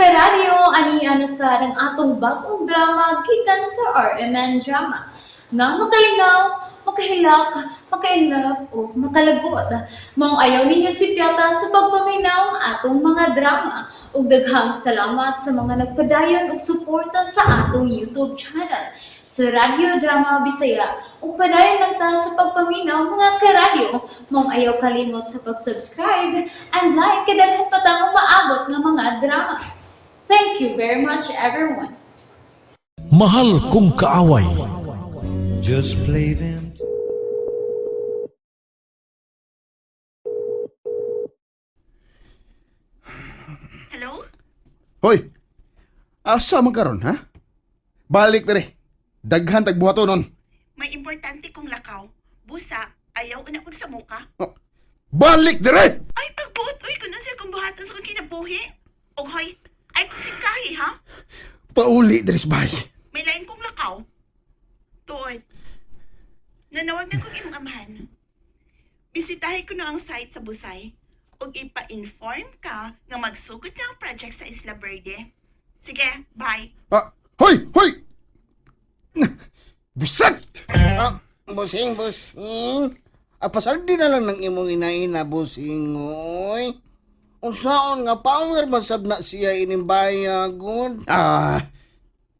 Karadyo, ani na sa ang atong bagong drama gikan sa RMN Drama. Nga makalingaw, makahilak, makainlove o makalagot. Maong ayaw ninyo sipyata sa pagpaminaw ang atong mga drama. Ug daghang salamat sa mga nagpadayon og suporta sa atong YouTube channel sa Radyo Drama Bisaya. Ug padayon lang ta sa pagpaminaw, mga karadyo. Maong ayaw kalimot sa pag-subscribe and like kay daghan pa tang umaabot nga mga drama. Thank you very much, everyone. Mahal Kong Kaaway. Just play them. Hello? Hoy! Asa man karon, ha? Balik dere. Daghan tag buhaton nun. May importante kong lakaw. Busa, ayaw na kong sa muka. Oh, balik dere! Ay, pagbuot, uy, kuno siya kung buhaton sa kong kinabuhi. Og hoy, ay kong singkahi, ha? Pauli dere sa bahay. May lain kong lakaw. Tuod. Nanawag na kong imong amahan. Bisitahe ko na ang site sa Busay. Og ipa-inform ka nga magsugod na ang project sa Isla Verde. Sige, bye. Ah, hoy! Hoy! Busat! Ah, busing, busing. Apasaldi na lang ng imong inaina, busing, oy. Unsaon nga power man sab na siya ining bayagon. Ah,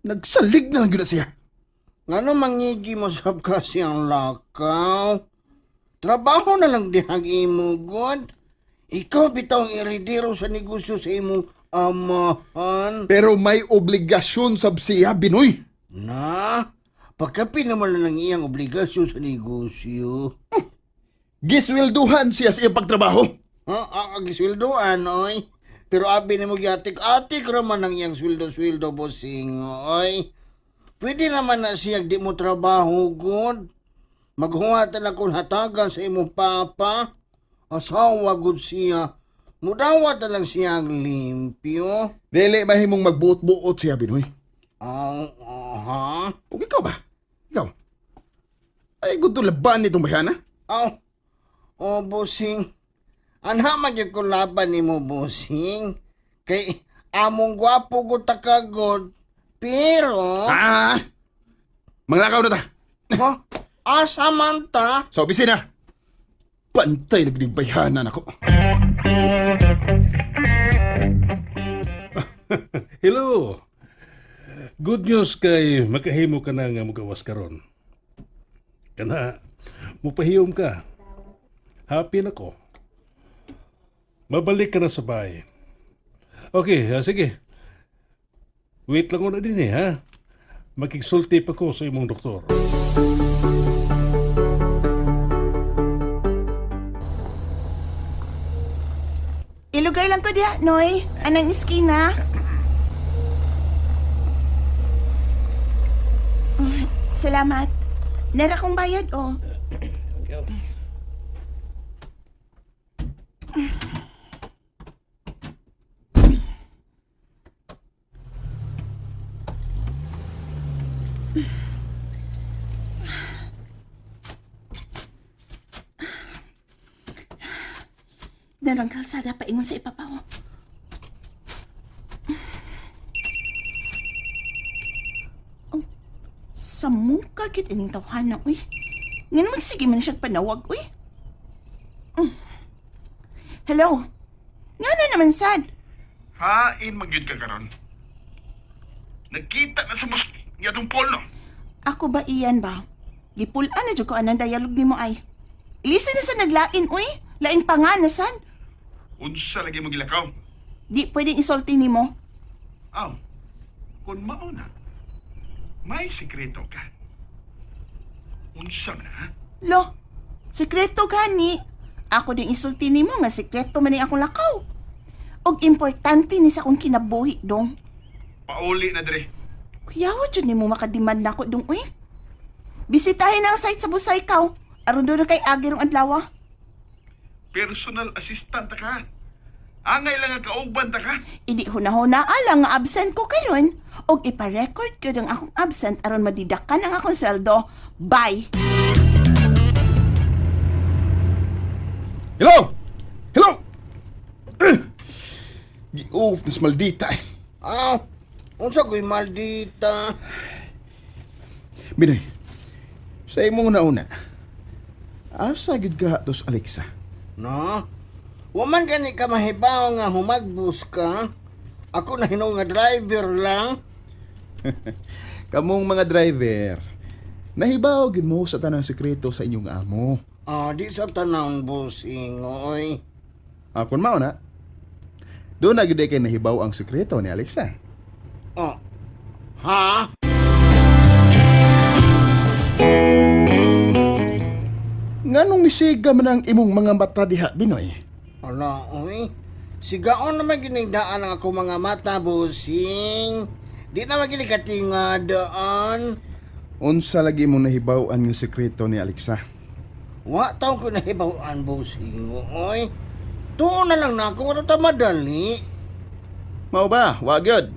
nagsalig na lang gyud na siya. Ngano mangigi mo sab ka siyang lakaw? Trabaho na lang dihang imo, god. Ikaw bitaw ang iridero sa negosyo sa imong amahan. Pero may obligasyon sab siya, Binoy. Na, pagkapi naman na lang iyang obligasyon sa negosyo. Giswelduhan siya sa iyang pagtrabaho. Ha, ah, ang sweldoan, oy. Pero abi ni mo giatik-atik raman ang iyang sweldo-sweldo, bossing, oy. Pwede naman na siya di mo trabaho, god. Maghuwatan akong hatagan sa imong papa. Asawa, god siya. Mudawat na lang siya ang limpyo. Dili mahimong magbuot-buot siya, Binoy. Aw, aha. Ug ikaw ba? Ikaw? Ay, gusto laban nitong bayana. Aw, oh, bossing. Anha man gyud ko laban nimo, bossing. Kay among gwapo ko takagod. Pero, Ah! Manglakaw na ta. ha? Asa man ta? Sa opisina. Pantay na bayhanan ako. Hello. Good news kay makahimo ka na nga mugawas karon. Kana mupahiyom ka. Happy na ko. Mabalik ka na sa bahay. Okay, sige. Wait lang na din eh, ha? Makigsulti pa ko sa imong doktor. Ilugay lang ko diha, Noy. Anang iskina. Salamat. Nara kong bayad, oh. Darang kalsada paingon sa ipapaw. Oh, sa muka gid ining tawhana, uy. Nga magsige man siya panawag, uy. Hello? Nga na naman, sad? Hain magyud ka karon. Nagkita na sa mus yatong Paul no. Ako ba iyan ba? Gipulaan na jud ko anang dialog nimo ay. Ilisa na sa naglain, uy. Lain pa nga na sad. Unsa lagi mo gilakaw? Di pwedeng isulti nimo. Aw. Kun mao na. May sikreto ka. Unsa man ha? Lo, sekreto gani. Ako din isulti nimo nga sekreto man ni akong lakaw. Og importante ni sa akong kinabuhi dong. Pauli na dire. Kuyawa jud nimo makademand nako dong uy. Bisitahin na ang site sa Busay kaw. Aron doon kay agi rong adlaw. Personal assistant ta ka. Angay lang ang kauban ta ka. Idi hunahuna lang nga absent ko karon og ipa-record ko ang akong absent aron madidakan ang akong sweldo. Bye. Hello! Hello! Gi-off nas maldita eh. Ah, unsa ko'y maldita? Binoy, sa imong una-una, asa gid ka tos Alexa? No? Wa man gani ka mahibaw nga humagbos ka. Ako na hinuon nga driver lang. Kamong mga driver, nahibaw gid mo sa tanang sekreto sa inyong amo. Ah, di sa tanang bossing, oy. Akon mao na. Doon na gid kay nahibaw ang sekreto ni Alexa. Oh. Ha? Nganong nisiga man ang imong mga mata diha, Binoy? Ala, oy. Sigaon naman ginigdaan ang ako mga mata, bossing. Di naman gini katinga daan. Unsa lagi imong nahibaw-an nga sekreto ni Alexa? Wa taong ko nahibaw-an, bossing, oy. Tuon na lang na ako, wala ta madali. Mao ba? Wa gyud.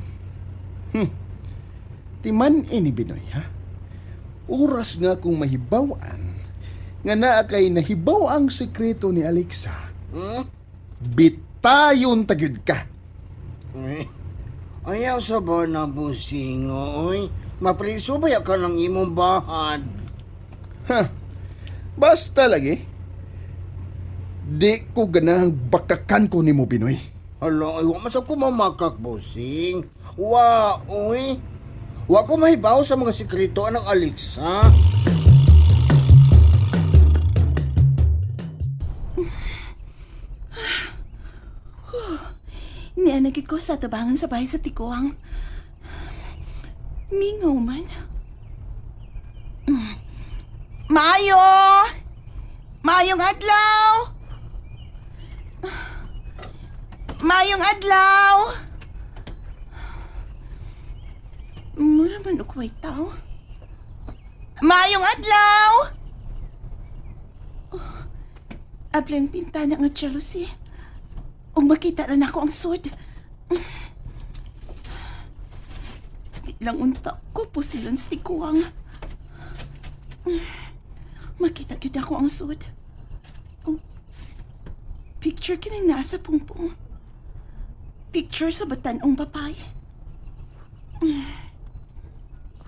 Timan ini Binoy, ha? Oras nga kung mahibaw-an nga naa kay nahibaw ang sekreto ni Alexa. Bitayon ta gyud ka. Eh, ayaw sa ba na, bossing, oy. Mapriso ba ya ka ng imong bahad? Ha. Basta lagi. Di ko ganahang bakakan ko nimo Binoy. Hala, ay, wa man sa ko mamakak, bossing. Wa, oy. Wa ko mahibaw sa mga sekreto ng Alexa. Nianagit ko sa tabangan sa bahay sa Tikuang. Mingaw man. Mayo! Mayong adlaw! Mayong adlaw! Mura man og way tao. Mayong adlaw! Oh, abli ang pintana nga jealousy. Ug makita na nako ang sud. Di lang unta ko pusilon sa tikuang. Makita gyud ako ang sud. Oh, picture kini naa sa pungpong. Picture sa batan-ong papay.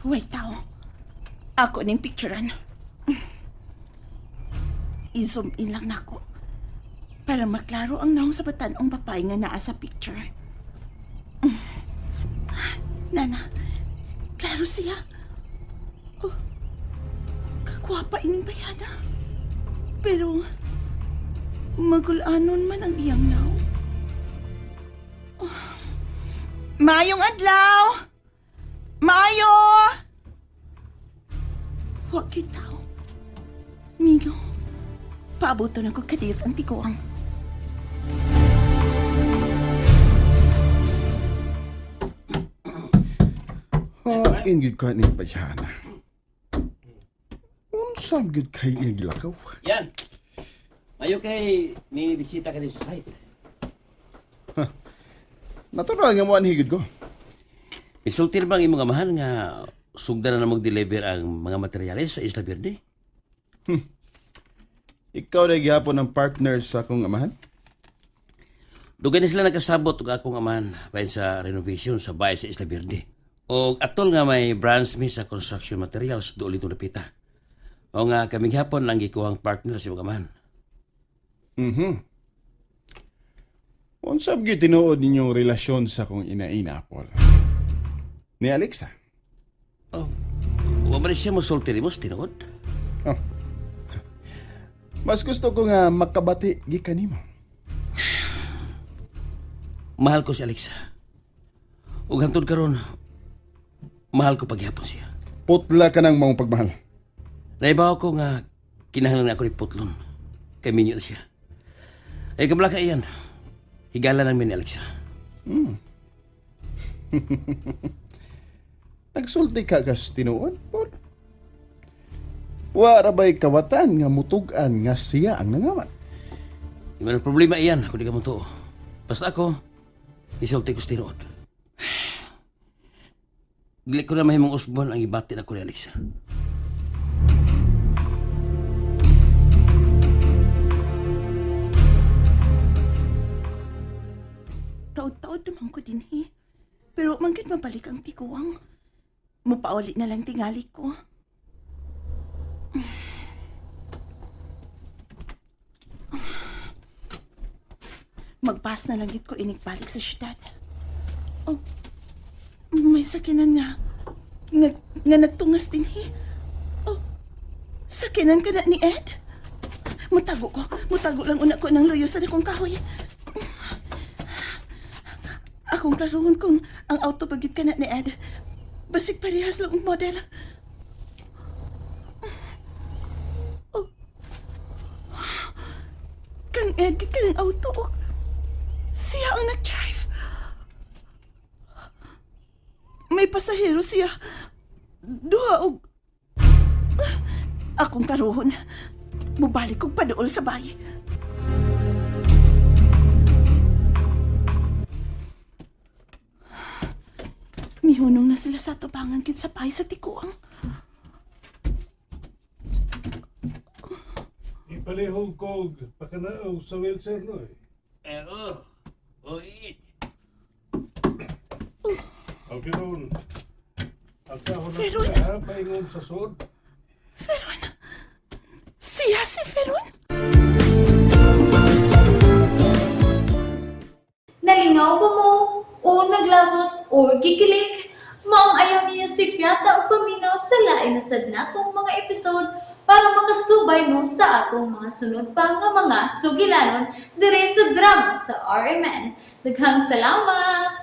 Wait, tao. Ako ning picturean. I-zoom in lang nako. Para maklaro ang naong sa batan-ong papay nga naa sa picture. Nana, klaro siya. Oh, kagwapa ining bayana. Pero, magulanon man ang iyang naw. Oh. Mayong adlaw! Mayo! Huwag kitaw. Migo, paabuto na ko kadiyot ang tikuang. Hain gyud ka ni bayhana. Unsa gyud kay iyang gilakaw? Yan. Mayo kay may bisita ka din sa site. Natural nga mo anhi gyud ko. Isultir bang imong amahan nga sugdan na mag-deliver ang mga materyales sa Isla Verde? Ikaw na gihapon ang partner sa akong amahan? Dugay na sila nagkasabot og akong amahan bahin sa renovation sa bahay sa Isla Verde. Og atol nga may branch mi sa construction materials dool ito napita. O nga kami gihapon lang gikuhang partner sa imong amahan. Unsa gyud tinuod ninyong relasyon sa akong inaina, Paul? Ni Alexa. Oh, wa man siya mosulti nimo sa tinuod? Oh. Mas gusto ko nga makabati gikan nimo. Mahal ko si Alexa. Ug hantod karon, mahal ko paghihapon siya. Putla ka ng maong pagmahal. Naibaw ko nga kinahanglan ako ni Putlon. Kay minyo na siya. Ay kabla ka iyan. Higala lang mi ni Alexa. Nagsulti ka kas tinuod, Paul. Wa ra ba'y kawatan nga mutug-an nga siya ang nangawat? Di man ang problema iyan kung di ka mo tuo. Basta ako, isulti ko sa tinuod. Dili ko na mahimong usbon ang ibati na ko ni Alexa. Taod-taod naman ko din, he. Pero man gid mabalik ang tiguang. Mupauli na lang tingali ko. Magpas na lang gid ko inigbalik sa syudad. Oh, may sakinan nga. Nga, nga nagtungas din he. Oh, sakinan ka na ni Ed? Mutago ko. Mutago lang una ko ng luyo sa dakong kahoy. Akong klaruhon kung ang auto pagit ka na ni Ed. Basig parehas lang ang model. Oh. Kang Ed, gid ka ng auto. Oh. Siya ang nag-drive. May pasahero siya. Duha og... Akong klaruhon. Mubalik kog paduol sa bahay. Mihunong na sila sa tubangan kit sa bahay sa tikuang. Ipalihog kog pakanaog sa wheelchair no eh. Eh, oh. Oh, it. Okay ron. Ang sahon na Feron. siya, paingon sa sud. Feron! Siya si Feron? Nalingaw ba mo? O naglagot o gikilig? Maong ayaw niyo si Piata o paminaw sa lain na sad natong mga episode para makasubay mo sa atong mga sunod pa nga mga sugilanon dire sa drama sa RMN. Daghang salamat!